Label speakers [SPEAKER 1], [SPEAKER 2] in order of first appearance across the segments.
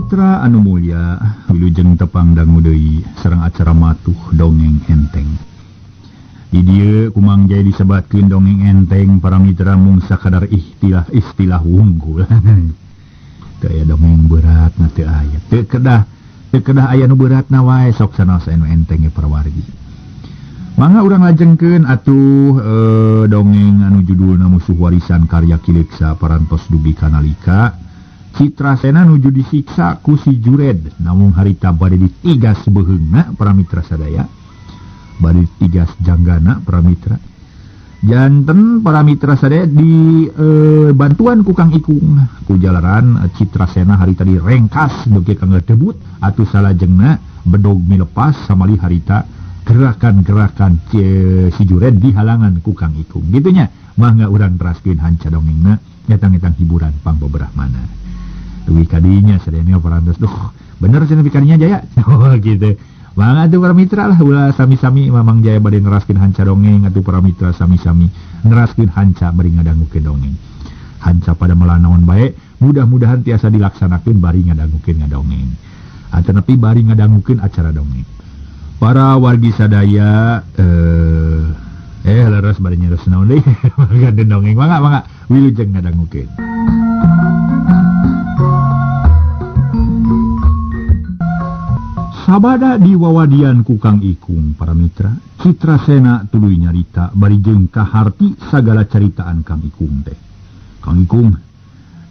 [SPEAKER 1] Mitra anu mulya, wilujeng tepang dangu deui sareng acara matuh dongeng enteng. Di dieu ku Mang Jaya disebatkeun dongeng enteng para mitra mung sakadar istilah istilah wungkul. Teu aya dongeng berat na teu aya. Teu kedah aya nu beratna wae, sok sanaos anu enteng ge para wargi. Mangga urang lajengkeun atuh dongeng anu judulna Musuh Warisan karya Ki Leuksa parantos dugi kanalika Citrasena nuju disiksa ku si Jured, namung harita bade ditigas beuheungna para mitra sadaya, bade ditigas janggana para mitra. Janten para mitra sadaya di bantuan ku Kang Ikung, ku jalaran Citrasena harita direngkas dugi ka debut atuh salajengna bedog milepas samali harita gerakan-gerakan si Jured dihalangan ku Kang Ikung gitu nya. Mangga urang teraskeun hanca dongengna, ngetang-ngetang hiburan pang mana dugi kadinya sadayana parantos. Duh, bener cenah kadinya Jaya. Oh gitu. Mangga atuh para mitra lah, ulah sami-sami Mamang Jaya bade neraskeun hanca dongeng atuh para mitra sami-sami neraskeun hanca bari ngadangukeun dongeng. Hanca pada melanaon bae, mudah-mudahan tiasa dilaksanakeun bari ngadangukeun ngadongeng atanapi bari ngadangukeun acara dongeng. Para wargi sadaya, leres bari nyeres naon deui? Mangga dongeng, mangga mangga wilujeng ngadangukeun. Sabada diwawadian ku Kang Ikung, para mitra, Citrasena tuluy nyarita bari jeung kaharti sagala caritaan Kang Ikung teh. Kang Ikung,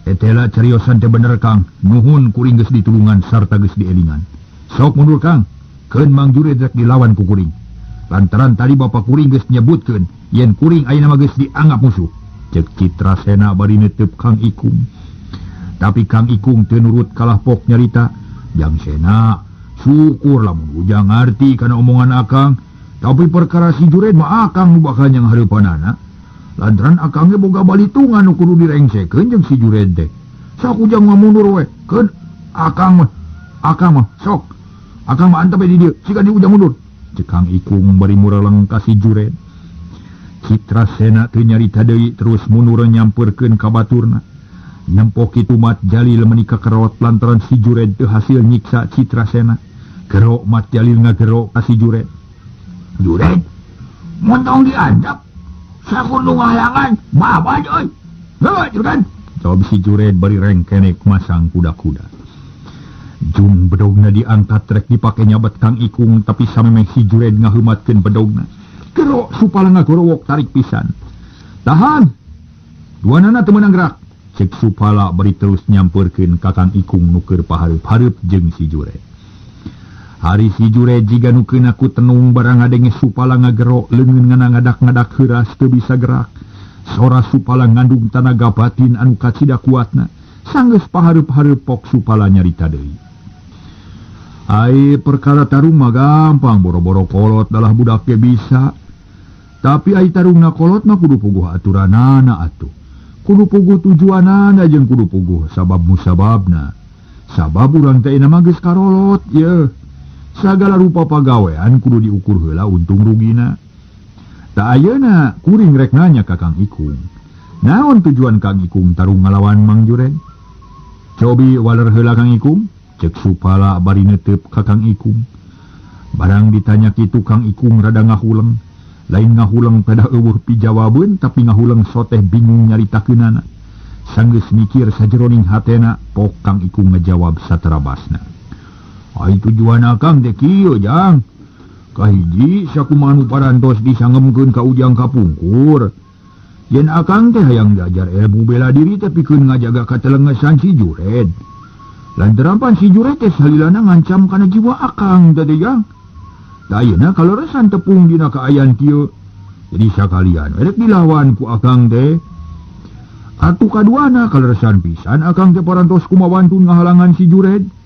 [SPEAKER 1] etela cariosan teh bener, Kang. Nuhun, kuring geus ditulungan sarta geus dielingan. Sok mundur, Kang. Keun Mang Jured rek dilawan ku kuring. Lantaran tadi bapak kuring geus nyebutkeun yen kuring ayeuna mah geus dianggap musuh. Cek Citrasena bari netep Kang Ikung. Tapi Kang Ikung teu nurut, kalah pok nyarita, "Jang Sena, syukur lamun ujang ngarti kana omongan akang, tapi perkara si Jured mah akang nu bakal yang hareupanana, lantaran akang ge boga balitungan nu kudu direngsekeun jeung si Jured teh. Sok ujang mah mundur we, keun akang mah, akang mah sok akang mah antep di dieu, siga di ujang mundur," cek Kang Ikung bari mureleng ka si Jured. Citrasena teu nyarita deui, terus mundur nyamperkeun ka baturna. Nempo kitu Mat Jalil meuni kakerot lantaran si Jured teu hasil nyiksa Citrasena. Gero Mat Jalil ngagero ka si Jured. "Jured, montong diadap sakur nu ngahalangan babad euy." "Heuh, Jured," jawab si Jured bari rengkenek masang kuda-kuda. Jung bedogna diangkat rek dipake nyabat Kang Ikung, tapi samemeh si Jured ngaheumatkeun bedogna. Gero Supala ngagorowok tarik pisan. "Tahan! Duanana teu meunang gerak," cek Supala bari terus nyamperkeun ka Kang Ikung nu keur pahareup-hareup jeung si Jured. Hari si Jured jiga nu keuna ku tenung, barang ngadenge Supala ngagero, leungeun ngana ngadak-ngadak heuras teu bisa gerak. Sora Supala ngandung tanaga batin anu kacida kuatna. Sanggeus pahareup-hareup pok Supala nyarita deui. "Ai perkara tarung mah gampang, boro-boro kolot, dalah budak ge bisa. Tapi ai tarungna kolot mah kudu puguh aturanana atuh. Kudu puguh tujuanana jeung kudu puguh sabab musababna. Sabab urang teh mah geus karolot ye. Sagala rupa pagawean kudu diukur heula untung rugina. Tah, ayeuna kuring rek nanya ka Kang Ikung. Naon tujuan Kang Ikung tarung ngalawan Mang Jured? Cobi waler heula, Kang Ikung," cek Supala bari netep ka Kang Ikung. Barang ditanya kitu Kang Ikung rada ngahuleng. Lain ngahuleng pada euweuh pijawabeun, tapi ngahuleng soteh bingung nyaritakeunana. Sanggeus mikir sajeroning hatena, pok Kang Ikung ngajawab saterabasna. "Ai tujuan akang teh kieu, Jang. Kahiji, sakumaha nu parantos disangemkeun ka ujang kapungkur. Yen akang teh hayang diajar ilmu bela diri teh pikeun ngajaga katelengesan si Jured. Lantaran pan si Jured teh salilana ngancam kana jiwa akang teh, Jang. Tah, ayeuna kaleresan tepung dina kaayaan kieu. Jadi sakalian rek dilawan ku akang teh. Atuh kaduana, kaleresan pisan akang teh parantos kumawantun ngahalangan si Jured.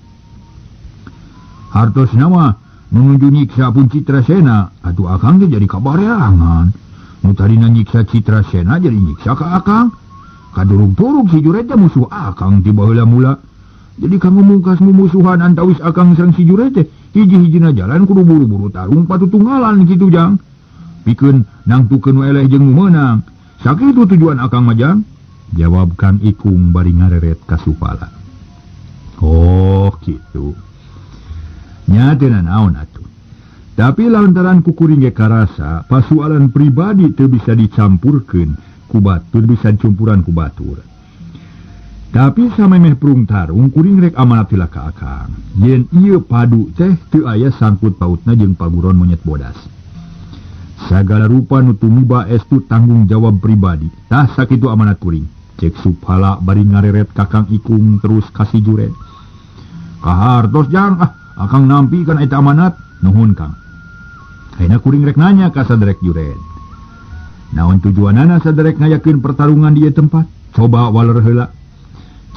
[SPEAKER 1] Hartos nama menuju nyiksa pun Citrasena, atuh akang teh jadi kabareangan. Nu tadina nyiksa Citrasena jadi nyiksa ka akang. Kadurug-turug si Jured teh musuh akang ti baheula mula. Jadi kanggo mungkas mumusuhan antawis akang sareng si Jured teh, hiji-hijina jalan kudu buru-buru tarung patutunggalan kitu, Jang. Pikeun nangtukeun nu eleh jeung nu meunang. Sakitu tujuan akang mah, Jang," jawab Kang Ikung bari ngareret ka Supala. Oh. Oh kitu. Nya teu nanaon atuh. Tapi lantaran ku kuring ge karasa pasualan pribadi teu bisa dicampurkeun ku batur, bisa dicumpuran ku batur. Tapi samemeh prung tarung kuring rek amanat heula ka akang. Yen ieu padu teh teu aya sangkut pautna jeung paguron monyet bodas. Sagala rupa nu tumiba estu tanggung jawab pribadi. Tah sakitu amanat kuring. Cek Supala bari ngareret ka Kang Ikung terus ka si Jured. Kahartos jang ah, akang nampi kan eta amanat. Nuhun Kang. Ayeuna kuring rek nanya ka saderek Jured. Naon tujuanana saderek ngayakeun pertarungan di ieu tempat? Coba waler heula.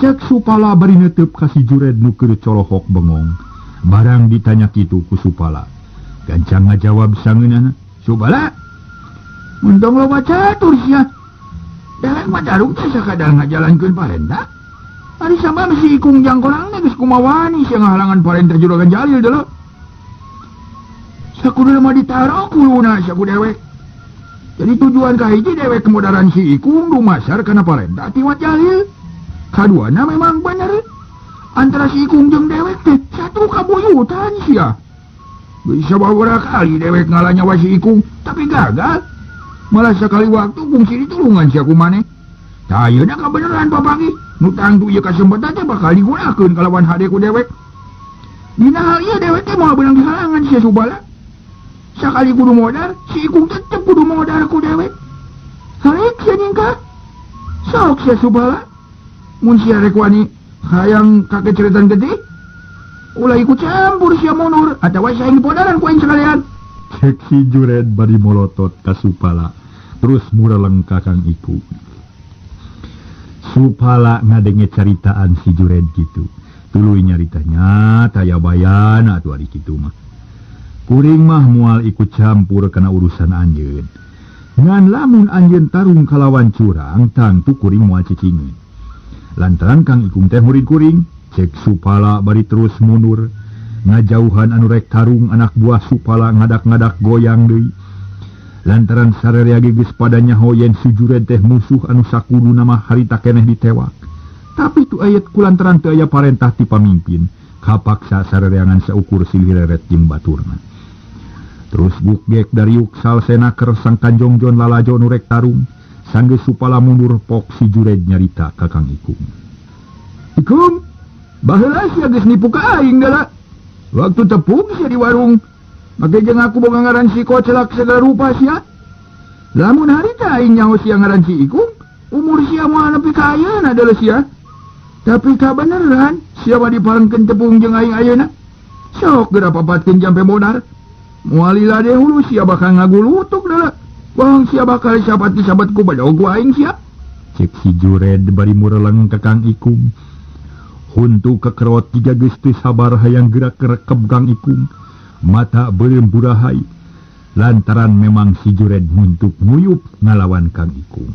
[SPEAKER 1] Cek Supala bari neuteub ka si Jured nu keur colohok bengong. Barang ditanya kitu ku Supala. Gancang ngajawab sangeunana. Supala, mun tong loba catur sia. Dewek mah tarung teh sakadar ngajalankeun parentah. Ari sabab si Ikung jang korang geus kumawani sia ngahalangan parentah Juragan Jalil deuleu. Sakuduna mah ditaro kuluna sia ku dewek. Jadi tujuan kahiji dewek kemodaran si Ikung dumasar kana parentah ti Wat Jalil. Kaduana memang bener. Antara si Ikung jeung dewek teh satu kabuyutan sia. Bisa beberapa kali dewek ngalah nyawa si Ikung, tapi gagal. Malah sekali waktu kungsi ditulungan sia ku maneh. Tah ayeuna kabeneran papanggih. Nu tangtu ieu kasempatan teh bakal digunakeun kalawan hade ku dewek. Dina hal ieu dewek teh moal beunang dihalangan sia Subala. Sakali kudu modar, si Ikung tetep kudu modar ku dewek. Harek sia nyingkah. Sok sia Subala. Mun sia rek wani hayang kakeceretan gede, ulah ikut campur sia mundur atawa saing podaran ku aing sekalian. Cek si Jured bari molotot ka Supala. Terus mureleng ka Kang Ikung. Supala ngadenge caritaan si Jured gitu. Tuluy nyaritanya taya bayana atuh ari kitu mah. Kuring mah moal ikut campur kana urusan anjeun. Ngan lamun anjeun tarung kalawan curang tangtu kuring moal cicingeun. Lantaran Kang Ikung teh murid kuring, cek Supala bari terus mundur. Ngajauhan anu rek tarung anak buah Supala ngadak-ngadak goyang deui. Lantaran sararea ge geus pada nyaho yen si Jured teh musuh anu sakuduna mah harita keneh ditewak. Tapi tu ayat kulantaran teu aya parentah ti pamimpin, kapaksa sarereangan saukur silih reret jeung baturna. Terus gukgek dariuk salsena keur sang kanjongjon lalajo nu rek tarung, sanggeus Supala mundur pok si Jured nyarita ka Kang Ikung. Ikung, baheula sia geus nipu ka aing deula. Waktu tepung sia di warung, make jeung aku boga ngaran si Kocelak segala rupa sia. Lamun harita aing nyaho sia ngaran si Ikung, umur sia moal nepi ka ayeuna deuleu sia. Tapi kabeneran sia mah diparengkeun tepung jeung aing ayeuna. Sok geura papatkeun jampe modar. Moal lila deh hulu sia bakal ngagulutuk deuleu. Bohong sia bakal sabat disabat ku badog ku aing sia. Cek si Jured bari mureleng ka Kang Ikung. Huntu kekerot tiga geus teu sabar hayang gerak kerekep Kang Ikung. Mata beureum burahai. Lantaran memang si Jured muntuk nguyup ngalawan Kang Ikung.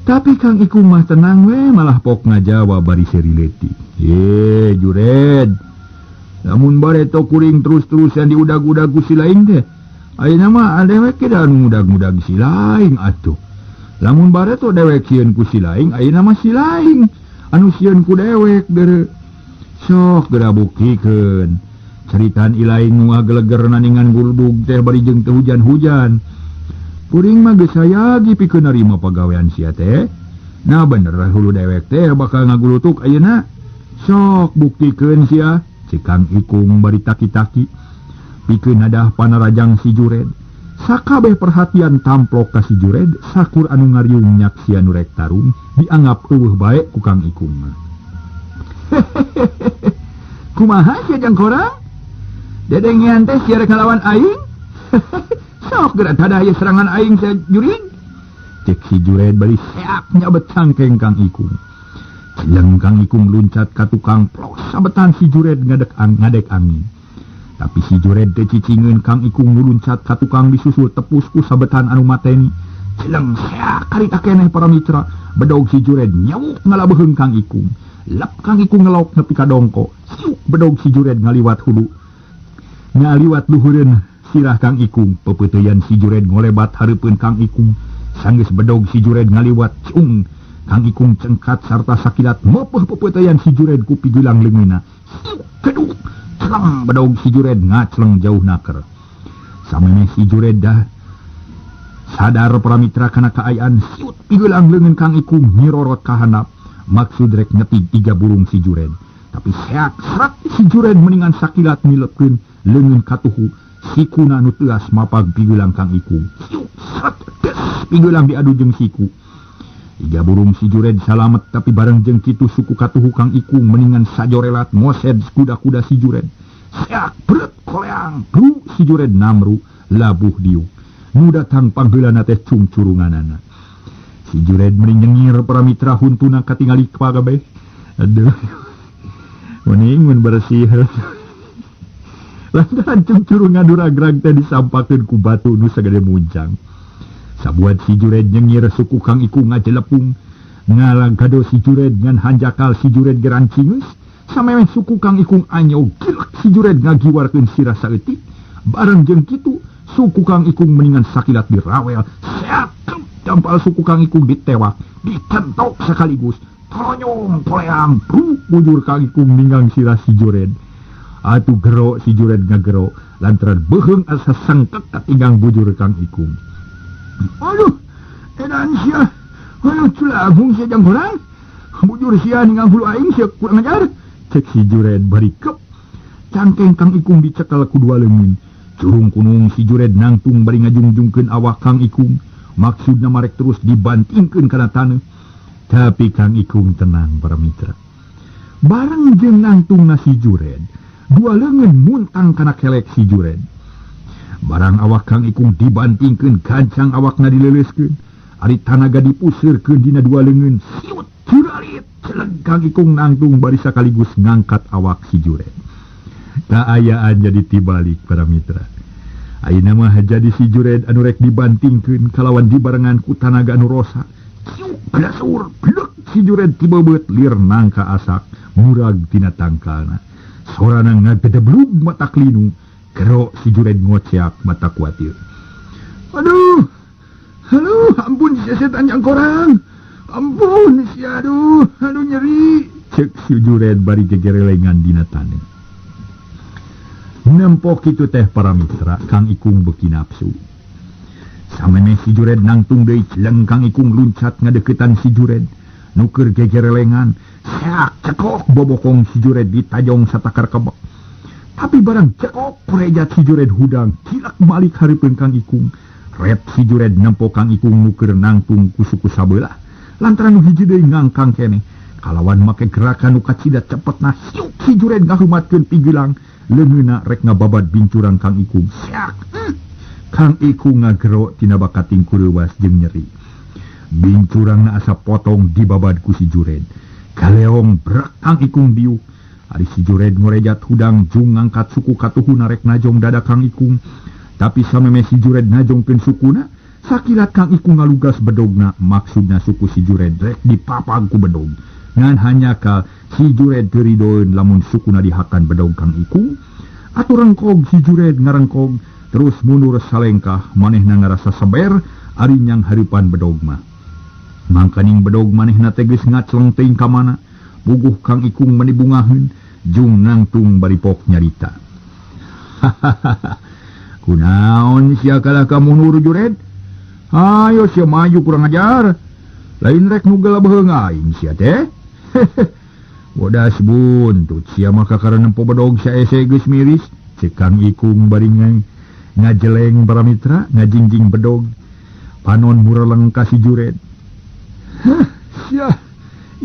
[SPEAKER 1] Tapi Kang Ikung mah tenang we malah pok ngajawab bari seri leutik. Ye Jured, lamun bareto kuring terus-terusan diudag-udag ku si lain teh. Ayeuna mah dewek ge da ngudag-ngudag si lain atuh. Lamun bareto dewek sieun ku si lain, ayeuna mah si lain anu sieun ku dewek deureu. Sok geura buktikeun. Caritaan ilaing nu ngageleger naningan gulbug teh bari jeung teu hujan-hujan. Kuring mah geus hayagi pikeun narima pagawean sia teh. Nah bener hulu dewek teh bakal ngagulutuk ayeuna. Sok buktikeun sia. Cek Kang Ikung bari taki-taki. Pikeun nadah panarajang si Jured. Sakabeh perhatian tamplok ka si Jured, sakur anu ngariung nyaksian nu rek tarung dianggap eueuh bae ku Kang Ikung mah. Kumaha sia jang korang? Dedengean teh sia rek ngalawan aing? Sok geura tadah ieu serangan aing sia jurig. Cek si Jured bari seak nyabet cangkeng Kang Ikung. Cileng Kang Ikung luncat ka tukang plos sabetan si Jured ngadek angin. Tapi si Jured teh cicingeun Kang Ikung luncat ka tukang disusul tepus ku sabetan anu mateni. Cileng seak karita keneh para mitra. Bedog si Jured nyawuk ngalabeheung Kang Ikung. Lep Kang Ikung ngelok nepi ka dongko. Siuk bedog si Jured ngaliwat hulu. Ngaliwat luhureun sirah Kang Ikung. Pepeuteyan si Jured ngolebat hareupeun Kang Ikung. Sanggeus bedog si Jured ngaliwat cung. Kang Ikung cengkat sarta sakilat mepeuh pepeuteyan si Jured ku pigilang leungeunna. Siuk keduk celeng bedog si Jured ngacleng jauh naker. Samemeh si Jured dah sadar para mitra kana kaayaan siut pigelang leungeun Kang Ikung nyirorot ka handap maksud rek nyetig tiga burung si Jured. Tapi seak serat si Jured mendingan sakilat milepkeun leungeun katuhu sikuna nu teuas mapag pigelang Kang Ikung. Siuk seret des pigelang diadu jeung siku. Iga burung si Jured salamet tapi bareng jeung kitu suku katuhu Kang Ikung mendingan sajorelat ngosed kuda-kuda si Jured. Seak bret koleang bru si Jured namru labuh diuk. Nu datang pangheulana teh cungcurunganana. Si Jured meni nyengir para mitra huntuna katingali kabeh. Aduh. Mending mun bersih. Lantaran cungcurungan nu ragrag teh disampakeun ku batu nu sagede muncang. Sabuat si Jured nyengir suku Kang Ikung ngajelepung. Ngalagado si Jured ngan hanjakal si Jured gerancingeus. Samemeh suku Kang Ikung anyog kilek si Jured ngagiwarkeun sirah saeutik. Bareng jeung kitu suku Kang Ikung mendingan sakilat dirawel. Seak tampal suku Kang Ikung ditewak, ditentok sekaligus. Toronyong koleang bru bujur Kang Ikung ninggang sirah si Jured. Atuh gero si Jured ngagero lantaran beuheung asa sangkek katinggang bujur Kang Ikung. Aduh, edan sia. Aduh, culagung sia jang urang. Bujur sia ninggang hulu aing sia kurang ajar. Cek si Jured bari kep. Cangkeng Kang Ikung dicekel ku dua leungeun. Curung kunung si Jured nangtung bari ngajungjungkeun awak Kang Ikung. Maksudna marek terus dibantingkeun kana taneuh. Tapi Kang Ikung tenang para mitra. Bareng jeung nangtungna si Jured, dua leungeun muntang kana kelek si Jured. Barang awak Kang Ikung dibantingkeun, gancang awakna dileuleuskeun. Ari tanaga dipuseurkeun dina dua leungeun, siut curalit celeg Kang Ikung nangtung bari sakaligus ngangkat awak si Jured. Kaayaan jadi tibalik para mitra. Ayeuna mah jadi si Jured anu rek dibantingkeun kalawan dibarengan ku tanaga anu rosa. Ciuk glasur blek si Jured tibebeut lir nangka asak murag tina tangkalna. Sorana ngagedeblug mata klinu. Gero si Jured ngoceak mata kuatir. Aduh, aduh, ampun sia setan yang korang. Ampun sia, aduh, aduh nyeri. Cek si Jured bari gegerelengan dina taneuh. Nempok kitu teh para mitra, Kang Ikung beuki nafsu. Samemeh si Jured nangtung deui celeng Kang Ikung luncat ngadeukeutan si Jured. Nu keur gegerelengan, seak cekok bobokong si Jured ditajong satakar kebek. Tapi barang cekok kurejat si Jured hudang, cilak balik hareupeun Kang Ikung. Ret si Jured nempo Kang Ikung nu keur nangtung ku suku sabelah. Lantaran nu hiji deui ngangkang keneh. Kalawan make gerakan nu kacida cepetna siuk si Jured ngahumatkeun pigelang. Leungeunna rek ngababad bincurang Kang Ikung. Siak. Kang Ikung ngagero tina bakating kureuwas jeung nyeri. Bincurangna asa potong dibabad ku si Jured. Kaleong brak Kang Ikung diuk. Ari si Jured ngorejat hudang jung ngangkat suku katuhuna rek najong dada Kang Ikung. Tapi samemeh si Jured najongkeun sukuna, sakilat Kang Ikung ngalugas bedogna, maksudna suku si Jured rek dipapag ku bedog. Ngan hanya ka si Jured teu ridoeun lamun sukuna dihakan bedog Kang Ikung. Atuh rengkog si Jured ngarengkog terus mundur salengkah manehna ngarasa seber ari nyang hareupan bedog mah. Mangkaning bedog manehna teh geus ngacleng teuing ka mana. Puguh Kang Ikung meni bungaheun jung nangtung bari pok nyarita. Kunaon sia kalah ka mundur Jured? Hayo sia maju kurang ajar. Lain rek nu geuleuh aing sia teh. Bodas buntut sia mah kakara nempo bedog saese geus miris. Cek Kang Ikung bari ngajeleng para mitra ngajingjing bedog. Panon mureleng ka si Jured. Hah, sia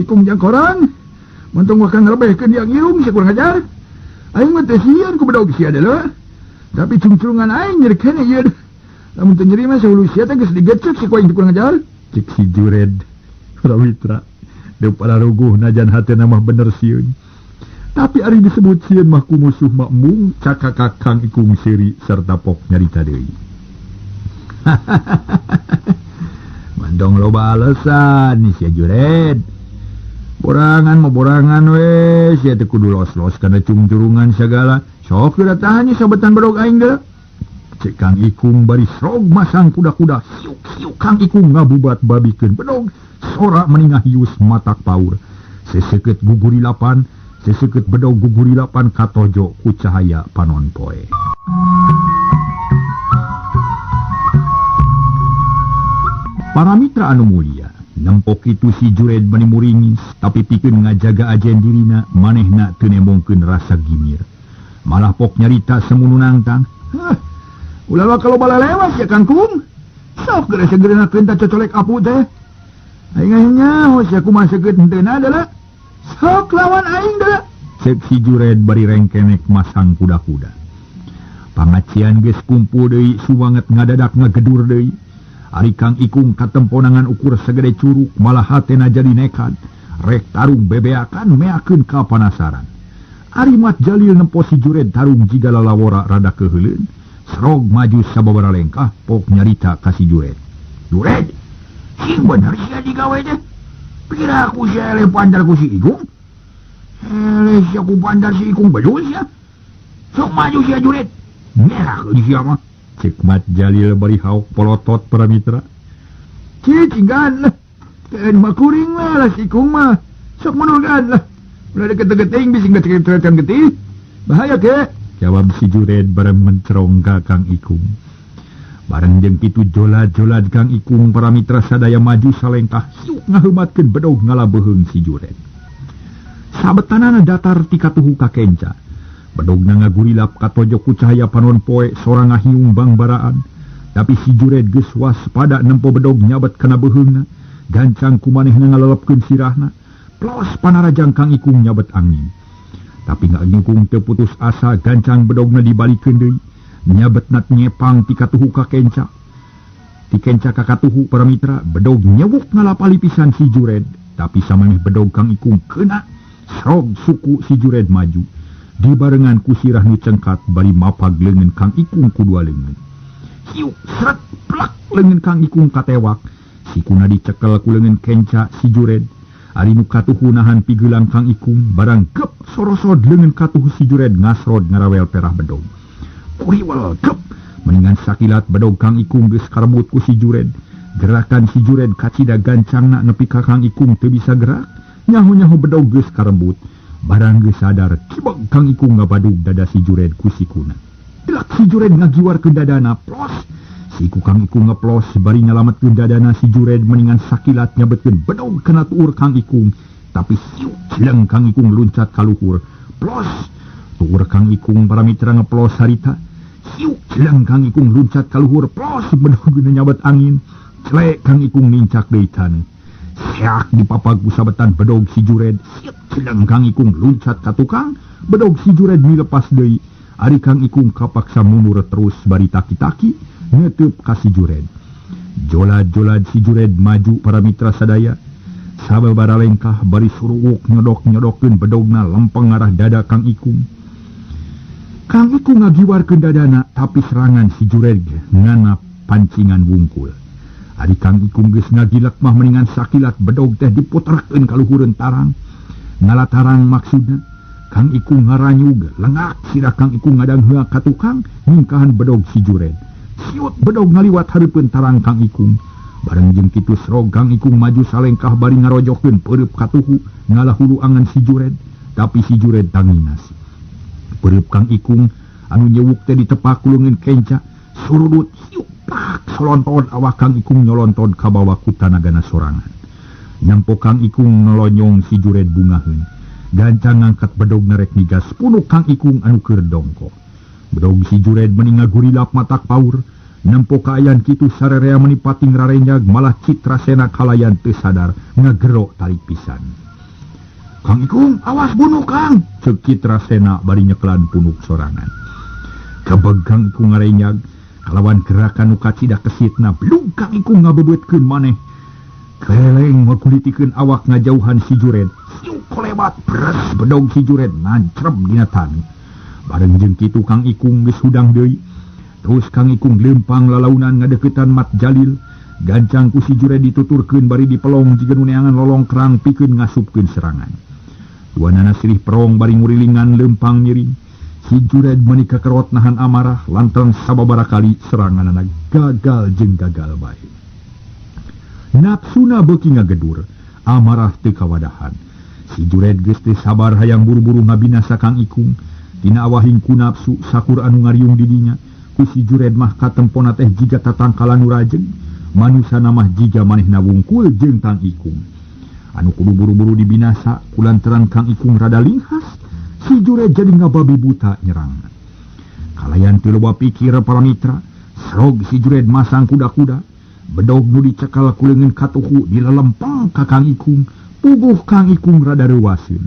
[SPEAKER 1] Ikung jangkoran. Mentung wakang ngerebehkeun yang irung sia kurang ajar. Aing mah teh sieun ku bedog sia deuleu. Tapi cungcurungan aing nyeri keneh ieu. Lamun teu nyeri mah sahulu sia teh geus digecek si ku aing teh kurang ajar. Cek si Jured. Para mitra, deup ruguh najan hatena mah bener sieun. Tapi ari disebut sieun mah ku musuh mah embung cakakak Kang Ikung seuri serta pok nyarita deui. Mandong loba alasan sia Jured. Borangan mah borangan we, sia teh kudu los-los kana cungcurungan sagala. Sok geura tahan sabetan bedog aing deui. Cek Kang Ikung bari srog masang kuda-kuda. Siuk-siuk Kang Ikung ngabubat babikeun bedog. Sora meningah hius matak paur. Seseukeut gugurilapan Seseukeut bedog gugurilapan katojo ku cahaya panon poe. Para mitra anu mulia, nempok itu si Jured mani muringis, tapi pikeun ngajaga ajen dirina manehna teu nembongkeun rasa gimir. Malah pok nyarita semunu nangtang. Hah, ulah kalau balalewas ya Kangkung. Sok geura segeureunakeun ta cocolek apu teh. Aing aing nyaho sia kumaha seukeut henteuna adalah. Sok lawan aing adalah. Ceuk si Jured bari rengkenek masang kuda-kuda. Pangacian geus kumpul deui sumanget ngadadak ngagedur deui. Ari Kang Ikung katemponangan ukur segede curug malah hatena jadi nekat. Rek tarung bebeakan meakeun ka panasaran. Ari Mat Jalil nempo si Jured tarung jiga lalawora rada keuheuleun. Serog maju sababaraha lengkah pok nyarita ka si Jured. Jured, sing bener sia digawe teh. Pira ku sia eleh bandar ku si Ikung? Eleh sia ku bandar si Ikung bedul sia. Sok maju sia Jured. Nyerakeun sia mah. Cek Mat Jalil bari haok polotot para mitra. Cicinggan lah. Keun mah kuring lah si Ikung mah. Sok munurkan lah. Ulah deket-deket teuing bisi ngeceketan getih. Bahaya ke? Jawab si Jured bareng mencerong ka Kang Ikung. Bareng jeung kitu jola-jolad Kang Ikung para mitra sadaya maju salengkah siuk ngaheumatkeun bedog ngalabeheung si Jured. Sabetanana datar ti katuhu ka kenca. Bedogna ngagurilap katojo ku cahaya panon poe sorang ngahiung bangbaraan. Tapi si Jured geus waspada nempo bedog nyabet kana beuheungna. Gancang ku manehna ngalelepkeun sirahna. Plos panarajang Kang Ikung nyabet angin. Tapi ngakingkung teu putus asa gancang bedogna dibalikeun deui. Nyabetna nyepang ti katuhu ka kenca. Ti kenca ka katuhu para mitra bedog nyewuk ngalapali pisan si Jured. Tapi samaneh bedog Kang Ikung kena serog suku si Jured maju. Dibarengan ku sirah nu cengkat bari mapag leungeun Kang Ikung ku dua leungeun. Hiuk sret plak leungeun Kang Ikung katewak. Sikuna dicekel ku leungeun kenca si Jured. Ari nu katuhu nahan pigelang Kang Ikung barang gep sorosod leungeun katuhu si Jured ngasrod ngarawel perah bedog. Kuriwel gep meningan sakilat bedog Kang Ikung geus karebut ku si Jured. Gerakan si Jured kacida gancangna nepi ka Kang Ikung teu bisa gerak. Nyaho-nyaho bedog geus karebut. Barang geus sadar kibeg Kang Ikung ngabadug dada si Jured ku sikuna. Delak si Jured ngagiwarkeun dadana plos. Siku Kang Ikung ngeplos bari nyalametkeun dadana si Jured meningan sakilat nyabetkeun bedog kana tuur Kang Ikung. Tapi siuk jeleng Kang Ikung luncat ka luhur. Plos tuur Kang Ikung para mitra ngeplos harita. Siuk jeleng Kang Ikung luncat ka luhur. Plos bedog nyabet angin. Celek Kang Ikung nincak deui taneuh. Seak dipapag ku sabetan bedog si Jured. Siuk jeleng Kang Ikung luncat ka tukang. Bedog si Jured milepas deui. Ari Kang Ikung kapaksa mundur terus bari taki-taki ngeteup ka si Jured. Jolad-jolad si Jured maju para mitra sadaya. Sababaraha lengkah bari suruwuk nyodok-nyodokeun bedogna lempeng ngarah dada Kang Ikung. Kang Ikung ngagiwarkeun dadana tapi serangan si Jured ngana pancingan wungkul. Ari Kang Ikung geus ngagilek mah meningan sakilat bedog teh diputerkeun ka luhureun tarang. Ngalatarang maksudna. Kang Ikung ngaranyug lengak sirah Kang Ikung ngadangheua ka tukang ningkahan bedog si Jured. Siut bedog ngaliwat hareupeun tarang Kang Ikung. Bareng jeung kitu serog Kang Ikung maju salengkah bari ngarojokeun peureub katuhu ngalahulu angan si Jured, tapi si Jured tanginas. Peureub Kang Ikung anu nyewuk teh ditepak ku leungeun kenca, surudut siuk pak solonton awak Kang Ikung nyolonton ka bawa ku tanagana sorangan. Nyampo Kang Ikung ngelonyong si Jured bungaheun. Gancang ngangkat bedog narek migas punuk Kang Ikung anu keur dongko. Bedog si Jured meni ngagurilap matak paur. Nempo kaayaan kitu sarerea meni pating rarenyag malah Citrasena kalayan teu sadar ngagero tarik pisan. Kang Ikung awas bunuh Kang, ceuk Citrasena bari nyeklan punuk sorangan. Kebeg Kang Ikung ngarenyag kalawan gerakan nu kacida kesitna blug Kang Ikung ngabebeutkeun maneh. Keleng ngakulitikeun awak ngajauhan si Jured. Siuk kolebat bres bedog si Jured nancreb dina taneuh. Bareng jeung kitu Kang Ikung geus hudang deui. Terus Kang Ikung lempang lalaunan ngadeukeutan Mat Jalil. Gancang ku si Jured dituturkeun bari dipelong jiga nu neangan lolong kerang pikeun ngasupkeun serangan. Duanana silih perong bari ngurilingan lempang nyiring. Si Jured meuni kakerot nahan amarah lantaran sababaraha kali seranganana gagal jeung gagal bae. Nafsuna beuki ngagedur, amarah teu kawadahan. Si Jured geus teu sabar hayang buru-buru ngabinasa Kang Ikung. Tina awahing ku nafsu sakur anu ngariung di dinya. Ku si Jured mah katempona teh jiga tatangkalan nu rajeg. Manusana mah jiga manehna wungkul jeung Kang Ikung. Anu kudu buru-buru dibinasa kulantaran Kang Ikung rada linghas, si Jured jadi ngababi buta nyerang. Kalayan teu loba pikir para mitra, serog si Jured masang kuda-kuda, bedog nu dicekal ku leungeun katuhu dilalempang ka Kang Ikung. Puguh Kang Ikung rada reuaseun.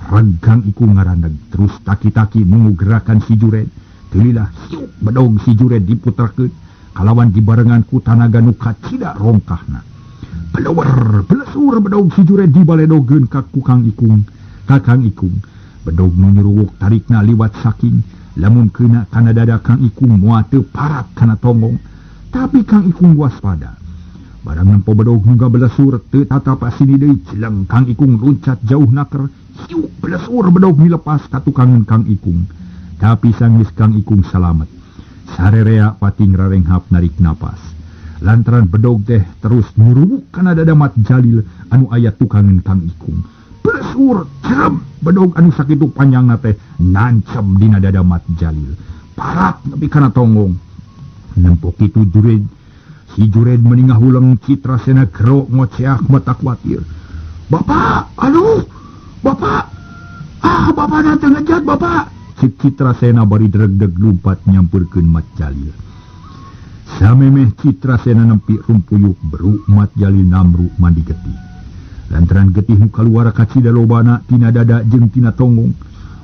[SPEAKER 1] Reg Kang Ikung ngaraneg terus taki-taki nunggu gerakan si Jured. Teulilah siuk bedog si Jured diputerkeun kalawan dibarengan ku tanaga nu kacida rongkahna. Peleuwer pelesur bedog si Jured dibaledogeun ka ku Kang Ikung. Ka Kang Ikung bedog nu nyuruwuk tarikna liwat saking lamun keuna kana dada Kang Ikung moal teu parat kana tonggong. Tapi Kang Ikung waspada. Barang nempo bedog nu gabelesur teu tatap sini deui cileng Kang Ikung luncat jauh naker. Siuk belesur bedog dilepas ka tukangeun Kang Ikung. Tapi sanggeus Kang Ikung salamet. Sarerea pating rarenghap narik napas. Lantaran bedog teh terus nyurubuk kana dada Mat Jalil anu aya tukangeun Kang Ikung. Belesur cerem bedog anu sakitu panjangna teh nancep dina dada Mat Jalil. Parat nepi kana tonggong. Nempo kitu Jured si Jured meningah huleng Citrasena gero ngoceak mata kuatir. Bapak, aduh, bapak, ah bapak nanti ngejat bapak. Cek Citrasena bari dregdeg lumpat nyamperkeun Mat Jalil. Samemeh Citrasena nempi rumpuyuk beru Mat Jalil namru mandi getih. Lantaran getih nu kaluar kacida lobana tina dada jeung tina tonggong,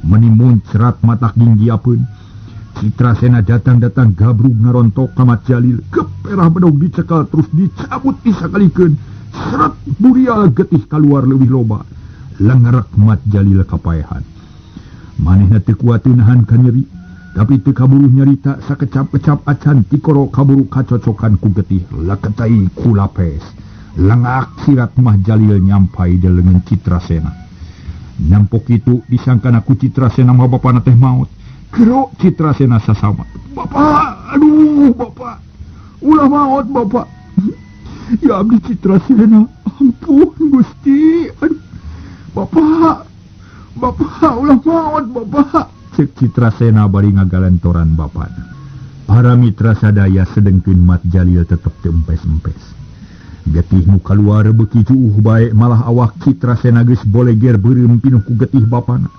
[SPEAKER 1] meni muncrat matak ginggiapeun. Citrasena datang-datang gabrug ngarontok ka Mat Jalil, keperah bedog dicekal terus dicabut disakalikeun. Seret burial getih kaluar leuwih loba. Lengerek Mat Jalil kapaehan. Manehna teu kuat nahan ka nyeri, tapi teu kaburu nyarita sakecap-kecap acan tikoro kaburu kacocokan ku getih leketai ku lapes. Lengak sirat Mat Jalil nyampai di leungeun Citrasena. Nampok kitu disangkana ku Citrasena mah bapana teh maot. Gero Citrasena sasama. Bapak, aduh bapak, ulah maot bapak. Ya abdi Citrasena, ampun Gusti, aduh. Bapak, bapak, ulah maot bapak. Cek Citrasena bari ngagalentoran bapana. Para mitra sadaya sedengkeun Mat Jalil tetep teu empes-empes. Getih nu kaluar beuki juuh bae malah awak Citrasena geus boleger beureum pinuh ku getih bapana.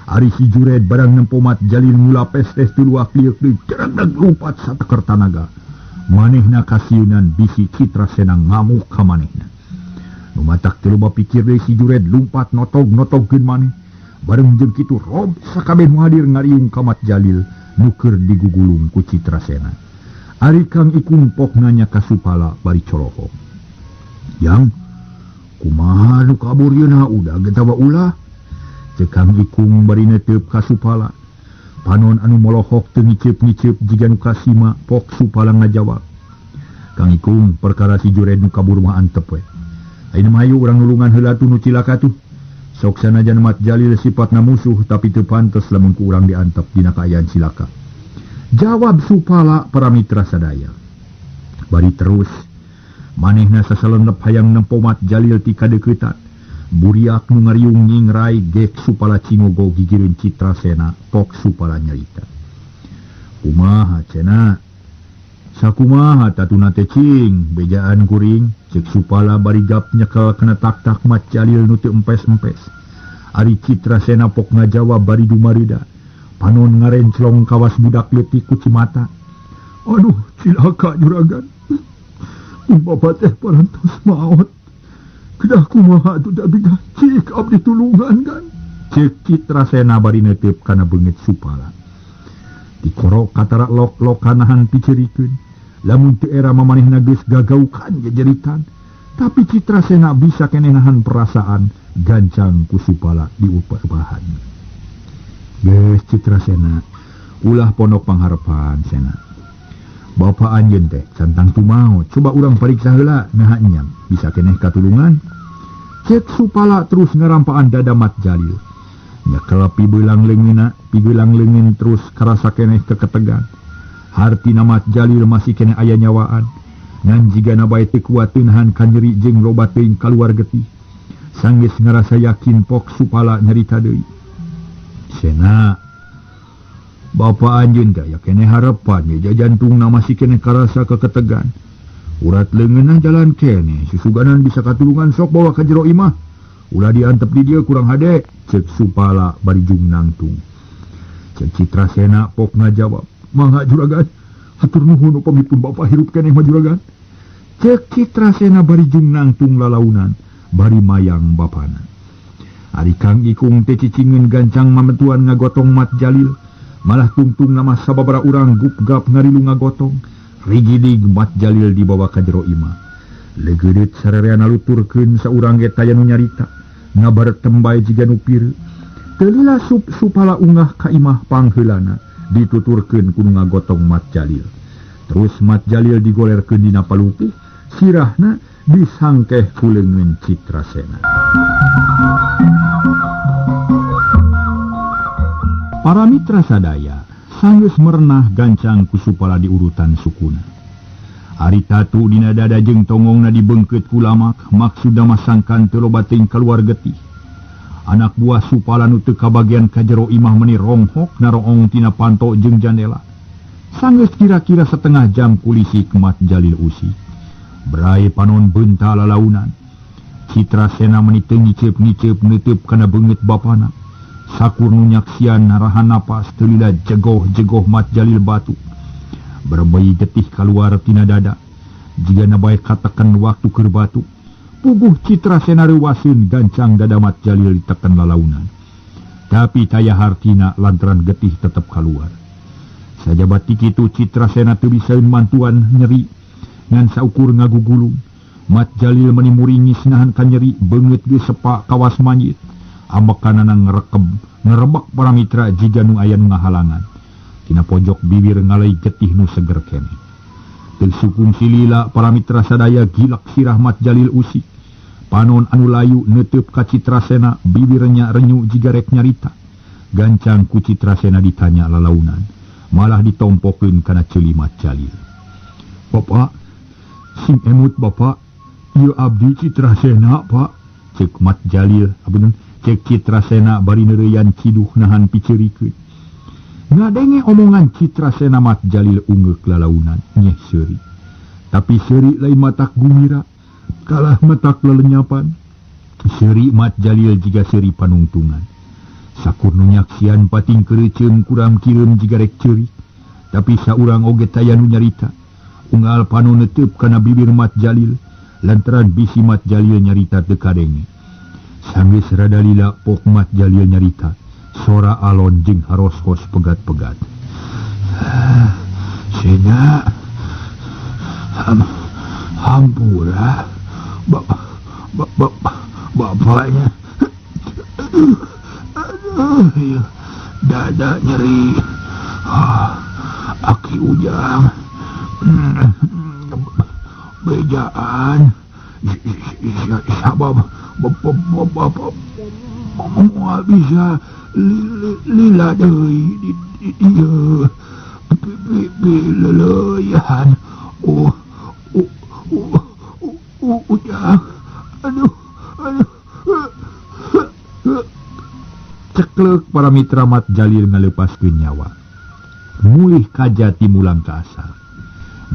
[SPEAKER 1] Ari si Jured barang nempo Mat Jalil ngulapes teh tuluak liuk deui ceregdeg lumpat sateker tanaga. Manehna kasieunan bisi Citrasena ngamuk ka manehna. Nu matak teu loba pikir deui si Jured lumpat notog-notogkeun maneh. Bareng jeung kitu rob sakabeh nu hadir ngariung ka Mat Jalil nu keur digugulung ku Citrasena. Ari Kang Ikung pok nanya ka Supala bari coloho. Yang kumaha nu kabur yeuna udah getawa ulah? Cek Kang Ikung bari neteup ka Supala. Panon anu molohok teu ngiceup-ngiceup jiga nu kasima pok Supala ngajawab. Kang Ikung perkara si Jured nu kabur mah antep we. Ayeuna mah hayu urang nulungan heula tuh nu cilaka tuh. Sok sanajan Mat Jalil sifatna musuh tapi teu pantes lamun ku urang diantep dina kaayaan cilaka. Jawab Supala para mitra sadaya. Bari terus manehna sasalendep hayang nempo Mat Jalil ti kadeuketan. Buriak nu ngariung nyingrai gek Supala cingogo gigireun Citrasena pok Supala nyarita. Kumaha cenah? Sakumaha tatuna teh cing bejaan kuring cek Supala bari gap nyekel kana tak-tak Mat Jalil nu teu empes-empes. Ari Citrasena pok ngajawab bari dumarida. Panon ngarenclong kawas budak leutik ku cimata. Aduh cilaka juragan. Bapak teh parantos maot. Kedah kumaha atuh da cik abdi tulungan kan. Cek Citrasena bari neuteup kana beungeut Supala. Dikorok katara lok-lok kanahan picerikeun. Lamun teu era mamanehna geus gagaukan jejeritan. Tapi Citrasena bisa keneh nahan perasaan gancang ku Supala diupahan. Geus Citrasena ulah pondok pangharepan sena. Bapak anjeun teh cantang tumaot, coba urang pariksa heula naha enyam bisa keneh katulungan. Cek Supala terus ngarampaan dada Mat Jalil. Nyekel pibelang leungeunna, pibelang leungeun terus karasa keneh keketegan. Hartina Mat Jalil masih keneh aya nyawaan. Ngan jigana bae teu kuat nahan ka nyeri jeung loba teuing kaluar getih. Sanggeus ngarasa yakin pok Supala nyarita deui. Sena Bapak anjeun teh aya keneh harepan ye jantungna masih keneh karasa keketegan. Urat leungeunna jalan keneh susuganan bisa katulungan sok bawa ka jero imah. Ulah diantep di dieu kurang hade ceuk Supala bari jung nangtung. Ceuk Citrasena pok ngajawab, "Mangga juragan, hatur nuhun upamipun bapa hirup keneh mah juragan." Ceuk Citrasena bari jung nangtung lalaunan bari mayang bapana. Ari Kang Ikung teh cicingeun gancang mametuan ngagotong Mat Jalil, malah tungtung nama sababara urang gupgap ngarilu ngagotong. Rigidig Mat Jalil dibawa ka jero imah. Leugeudeut sarereana luturkeun saurang ge taya nu nyarita, ngabar tembay jiga nu pireut. Teu lila Supala ungah ka imah pangheulana dituturkeun ku nu ngagotong Mat Jalil. Terus Mat Jalil digolerkeun dina palupuh, sirahna disangkeh ku leungeun Citrasena. Para mitra sadaya sanggeus merenah gancang ku Supala diurutan sukuna. Ari tatu dina dada jeung tongongna dibeungkeut ku lamak, maksudna mah sangkan teu loba teuing kaluar getih. Anak buah Supala nu teu kabagian ka jero imah meuni ronghok naroong tina panto jeung jandela. Sanggeus kira-kira setengah jam kulisik Mat Jalil usik. Brai panon beunta lalaunan. Citrasena meuni teu ngiceup-ngiceup neuteub kana beungeut bapana. Sakur nu nyaksian narahan napas teu lila jegoh-jegoh Mat Jalil batu. Berbei getih kaluar tina dada. Jigana bae kateken waktu keur batu. Puguh Citrasena reuwaseun gancang dada Mat Jalil diteken lalaunan. Tapi taya hartina lantaran getih tetep kaluar. Sajaba ti kitu Citrasena teu bisaeun mantuan nyeri ngan saukur ngagugulung. Mat Jalil meuni muringis nahan ka nyeri beungeut geus sepa kawas manjit. Ambekanana ngerekem ngerebek para mitra jiga nu aya nu ngahalangan. Tina pojok bibir ngalai getih nu seger keneh. Teu sukung silila para mitra sadaya gilak sirah Mat Jalil usik. Panon anu layu neuteub ka Citrasena, bibirnya renyu jiga rek nyarita. Gancang ku Citrasena ditanya lalaunan, malah ditompokeun kana ceuli Mat Jalil. "Bapak, sing emut bapak, ieu abdi Citrasena, Pak." Ceuk Mat Jalil, apunten, ceuk Citrasena bari neureuyan ciduh nahan piceurikeun. Ngadenge omongan Citrasena Mat Jalil ungeuk lalaunan, nyeh seuri. Tapi seuri lain matak gumira, kalah matak lelenyapan. Seuri Mat Jalil jiga seuri panungtungan. Sakur nu nyaksian pating keureuceum kurang kireum jiga rek ceurik. Tapi saurang oge taya nu nyarita. Unggal panon neuteub kana bibir Mat Jalil, lantaran bisi Mat Jalil nyarita teu kadenge. Sanggeus rada lila pok Mat Jalil nyarita, sora alon jeung haroskos pegat-pegat. "Sena, hampura, bapaknya, aduh, iya, dada nyeri, aki ujang, bejaan, sabab bapak moal bisa lila deui di dieu pileuleyan, ujang, aduh, aduh." Ceklek para mitra Mat Jalil ngalepaskeun nyawa. Mulih kajati mulang ka asal.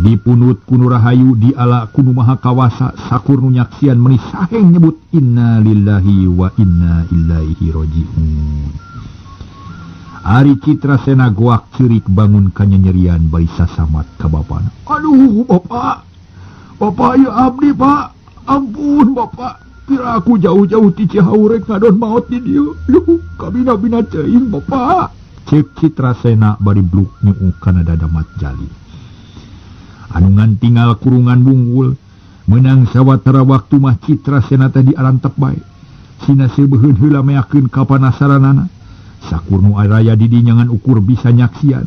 [SPEAKER 1] Dipunut ku nu rahayu diala ku nu maha kawasa sakur nu nyaksian meuni saheng nyebut innalillahi wa inna ilaihi rajiun. Ari Citrasena goak ceurik bangun kanyanyerian bari sasamat ka bapana. "Aduh bapak, bapak ieu abdi pak, ampun bapak, pira aku jauh-jauh ti Cihaur rek ngadon maot di dieu. Duh, kabina-bina teuing bapak." Ceuk Citrasena bari bluk nyuuh kana dada Mat Jalil. Anu ngan tinggal kurungan bunggul menang sawatara waktu mah Citrasena teh diarantep bae. Sina seubeuheun heula meakeun kapanasaranana. Sakur nu araya di dinya ngan ukur bisa nyaksian.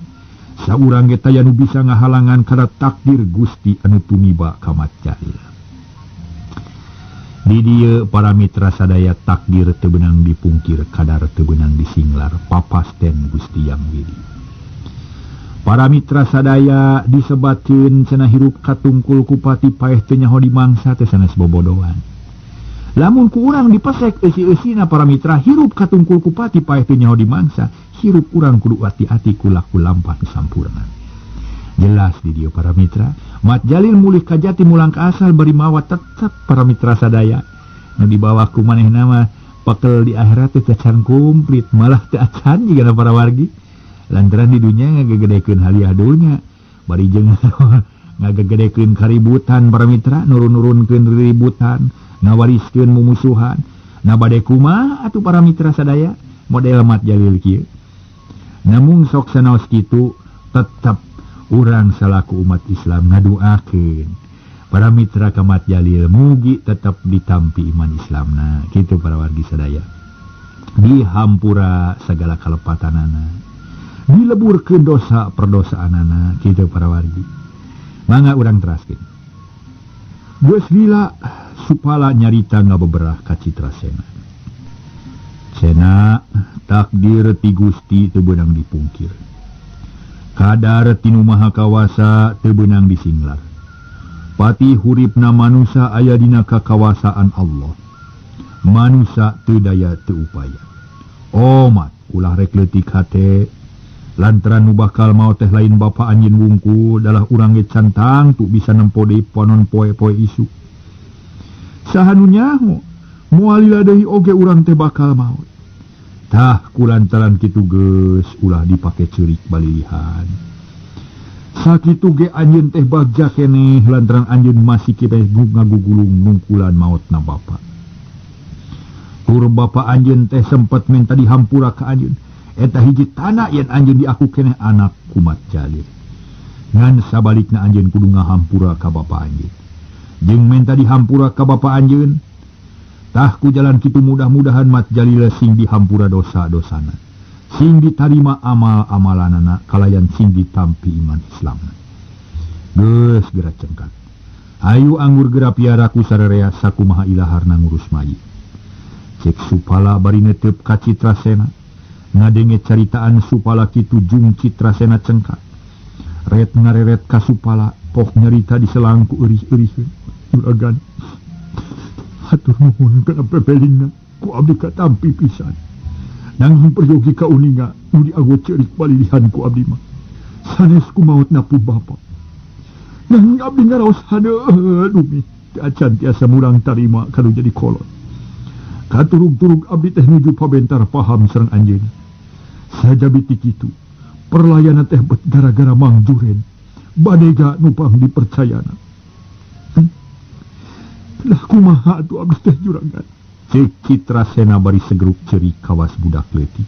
[SPEAKER 1] Saurang ge taya nu bisa ngahalangan kana takdir Gusti anu tumiba ka Mat Jalil. Di dieu para mitra sadaya takdir teu beunang dipungkir kadar teu beunang disinglar papasten Gusti Yang Widi. Para mitra sadaya disebatkeun cenah hirup katungkul kupati paeh teu nyaho dimangsa teh sanes bobodohan. Lamun ku urang dipesek eusi-eusina para mitra hirup katungkul kupati paeh teu nyaho dimangsa, hirup urang kudu hati-hati ku laku lampah nu sampurna. Jelas di dieu para mitra, Mat Jalil mulih ka jati mulang ka asal bari mawa tetep para mitra sadaya. Nu dibawa ku manehna mah pakel di akhirat teh can komplit, malah teu acan jigana para wargi. Lantaran di dunya ngagegedekeun haliah dunya, bari jeung ngagegedekeun kaributan para mitra, nurun-nurunkeun riributan, ngawariskeun mumusuhan. Nah bade kumaha atuh para mitra sadaya model Mat Jalil kieu. Namun sok sanaos kitu tetep urang salaku umat Islam ngaduakeun para mitra ka Mat Jalil mugi tetep ditampi iman Islamna kitu para wargi sadaya. Dihampura sagala kalepatanana, dileburkeun dosa perdosaanana kitu para wargi. Mangga urang teraskeun. Geus lila Supala nyarita ngabeberah ka Citrasena. Sena takdir ti Gusti teu beunang dipungkir. Kadar ti Nu Maha Kawasa teu beunang disinglar. Pati huripna manusa aya dina kakawasaan Allah. Manusa teu daya teu upaya. Omat ulah rek leutik hate lantaran nu bakal maot teh lain bapa anjeun wungkul dalah urang ge can tangtu bisa nempo deui panon poe-poe isuk. Saha nu nyaho moal lila deui oge urang teh bakal maot. Tah kulantaran kitu geus ulah dipake ceurik balilihan. Sakitu ge anjeun teh bagja keneh lantaran anjeun masih kieu ngagugulung nungkulan maotna bapa. Tur bapa anjeun teh sempet minta dihampura ka anjeun. Eta hiji tanah yen anjeun diaku keneh anak ku Mat Jalil. Ngan sabalikna anjeun kudu ngahampura ka bapa anjeun. Jeung menta dihampura ka bapa anjeun. Tah ku jalan kitu mudah-mudahan Mat Jalil sing dihampura dosa-dosana. Sing ditarima amal-amalanana kalayan sing ditampi iman Islamna. Geus geura cengkat. Ayu anggur geura piara ku sararea sakumaha ilaharna ngurus mayit. Cek Supala bari netep ka Citrasena. Ngadenge caritaan Supala kitu jung Citrasena cengkat. Ret ngareret ka Supala pok nyarita diselangku eurih-euriheun. Juragan hatur nuhun kana pepelingna ku abdi katampi pisan. Nanging peryogi kauninga nu diago ceurik palilihan ku abdi mah. Sanes ku maotna pu bapa. Nanging abdi ngaraos hadeud umi teu acan tiasa murang tarima kanu jadi kolot. Katurug-turug abdi teh nuju pabentar paham sareng anjeunna. Sajabi ti kitu perlayanan teh bet gara-gara Mang Juren badega nu pang dipercayana. Lah kumaha atuh abdi teh juragan. Cek Citrasena bari segeruk ceurik kawas budak leutik.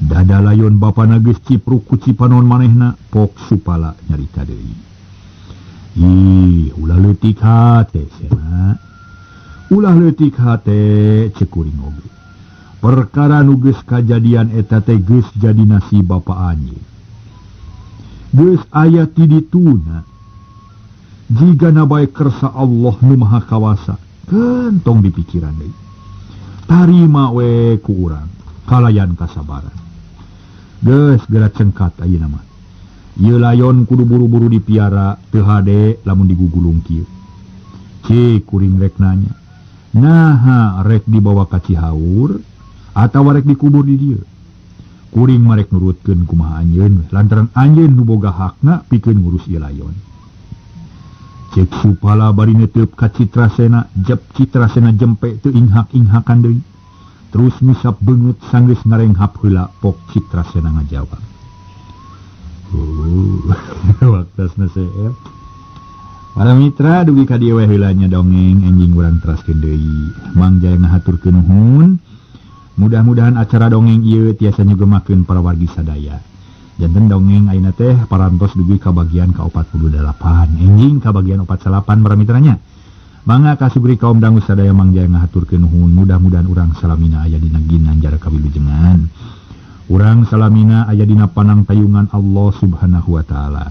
[SPEAKER 1] Dada layon bapana geus cipruk ku cipanon manehna pok Supala nyarita deui. Ih, ulah leutik hate Sena. Ulah leutik hate cek kuring oge. Perkara nu geus kajadian eta teh geus jadi nasib bapa anjeun. Geus aya ti dituna. Jigana bae kersa Allah nu Maha Kawasa, kentong dipikiran deui. Tarima we ku urang kalayan kasabaran. Geus geura cengkat ayeuna mah. Ieu layon kudu buru-buru dipiara teu hade lamun digugulung kieu. Cik kuring rek nanya. Naha rek dibawa ka Cihaur atawa rek dikubur di dieu? Kuring mah rek nurutkeun kumaha anjeun lantaran anjeun nu boga hakna pikeun ngurus ieu layon. Cek Supala bari neteup ka Citrasena, jep Citrasena jempe teu inghak-inghakan deui. Terus misap beungeut sanggeus ngarenghap heula pok Citrasena ngajawab. Waktasna seep. Para mitra dugi ka dieu we heula nya dongeng enjing urang teraskeun deui. Mang Jaya ngahaturkeun nuhun. Mudah-mudahan acara dongeng ieu tiasa nyugemakeun para wargi sadaya. Janten dongeng ayeuna teh parantos dugi ka bagian ka-48. Enjing ka bagian 48 para mitranya. Mangga kasugri kaum dangu sadaya Mang Jaya ngahaturkeun nuhun. Mudah-mudahan urang salamina aya dina ginanjar kawilujengan. Urang salamina aya dina panangtayungan Allah Subhanahu wa taala.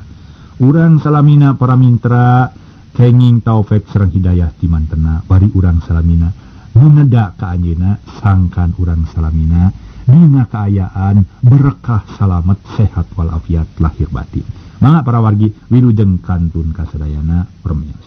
[SPEAKER 1] Urang salamina para mitra kenging taufik sareng hidayah ti mantena bari urang salamina nuneda ka anjeunna sangkan urang salamina dina kaayaan berkah salamet sehat walafiat lahir batin. Mangga para wargi wilujeng kantun kasadayana permios.